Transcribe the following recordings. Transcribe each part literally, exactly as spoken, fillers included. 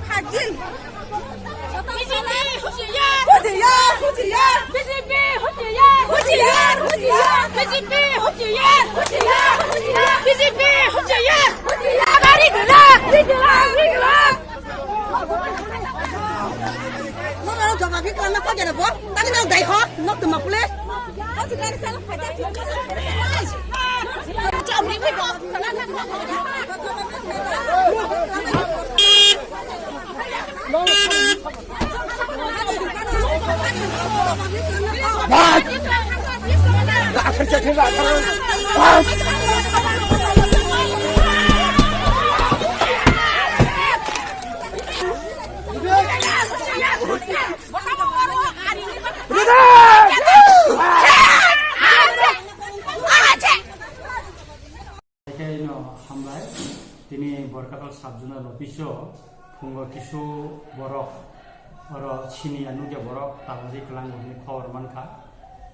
Hajil. B J P hujiyar, hujiyar. B J P hujiyar, hujiyar, hujiyar. B J P hujiyar, hujiyar, hujiyar. B J P hujiyar, hujiyar. Agari gerak, agari gerak. Nono jawab iklan na kau jana bo. Tadi nang dai ho, nok tu mapule. Khe no hambai, tini Borkatal sub-zonal office-o phungo kisu borok, oro siniya nukya borok talari kwlango hinwi khobor mankha.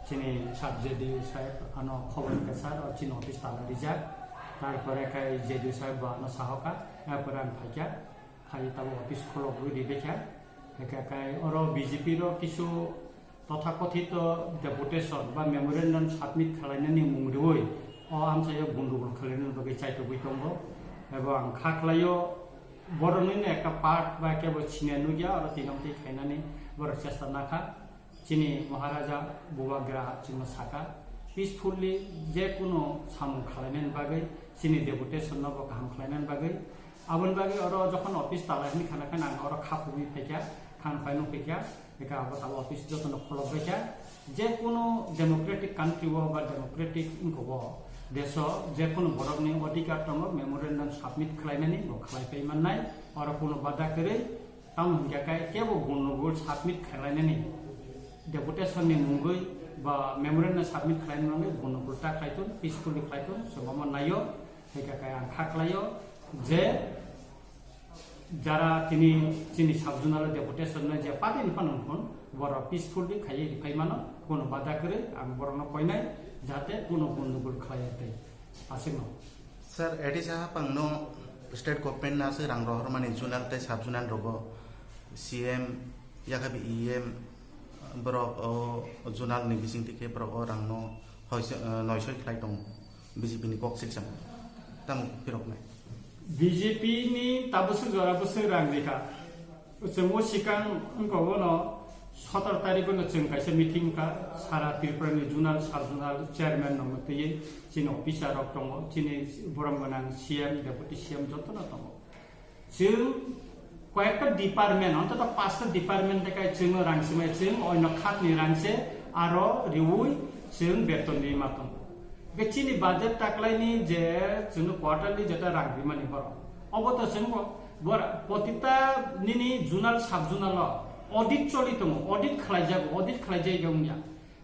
Chini sub J D O saheb ano khobor khe sir, o chini office tala rijak. Tarpore khe J D O saheb bo ano sahoka, tarpore ang phaikha. Phai tabuk office khulogwi ribakha. Hwnkhe kai oro B J P rok kisu tothakothito deputation ba memorandum submit khwlainani mung rwui o amchaio gundugul khwlainani bagwi chaitugwi tongo. Ebo ang kha khlaio, boroknino ekta part ba kebo siniya nukya, oro tino twi khainani borok chesta nakha. Chini Maharaja Bubagra chwngno saka, peacefully je kunu samung khwlainani bagwi, chini deputation no bo kaham khwlainani bagwi. Aboni bagwi oro jokhon office tala hwnwi khana khe ang oro kha phugwi phaikha, khan phai nukphaikha, eka abo tala office jotono kholobbaikha. Je kunu democratic country o ba democratic wngkha o desh o je kunu borokni odhikar tongo memorandum submit khwlainani, bo khwlaipai mannai, oro kunu bada kwrwi. Tamo hwnkhe khe kebo gundogol submit khlainani, deputation ni mungwi ba memorandum submit khlainani mungwi gundogol ta khlai thung, peacefully khlai thung, chwng omo naio. Hwnkhe khe ang kha khlaio je Jara tini chini sub zonal deputation no je party ni phano phon, borok peacefully khaiwi riphai mano, kono bada kwrwi ang borokno koinai, jate kono gondogol khlaiya tei. Aswkno. Sir, A D C hapang no state government no aswk rang rohor mani zonal tei sub zonal rogo C M yakhabi E M borok o zonal ni bising tike borok o rang no hoise, eh, noisoi khlai tongo B J P ni kok silsam tamo phirok nai. B J P ni tabwswk jora bwswk rang rikha. Chwng o sikang wngkha, ono sotor tarikh no chwng kaisa meeting kha, sara Tripura ni zonal, sub zonal chairman no mwtwi chini officer rok tongo, chini borom gwnang C M, deputy C M joto no tongo. Chwng koyekta department, ontoto pasta department tekai chwng rang simai, chwng oino khat ni rang se aro riui chwng beton ni ma tongo. Hwnkhe chini budget taklaini je chwngno quarterly jeta rang rimani borok. Obo to chwngbo bor-, protita nini zonal sub zonal o audit choli tongo, audit khlaijago, audit khlaijak wngya.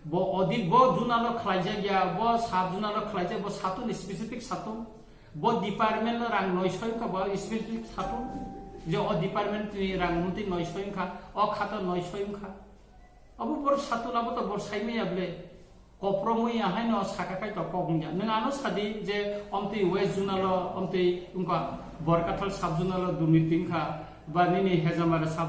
Bo audit bo zonal o khlaijak ya, bo sub zonal o khlaijak, bo satung ni specific satung. Bo department no rang noisoi wngkha, bo specific satung. Je o department ni rang mungtwi noisoi wngkha, o khato noisoi wngkha. Abo bor satung abo to bor saimaya ble. Kopromwi ya haino saka khai to kok wngya. Nwng ano sadi je omtwi West Zonal o, omtwi wngkha Borkathal sub zonal o durniti wngkha, ba nini Hejamare sub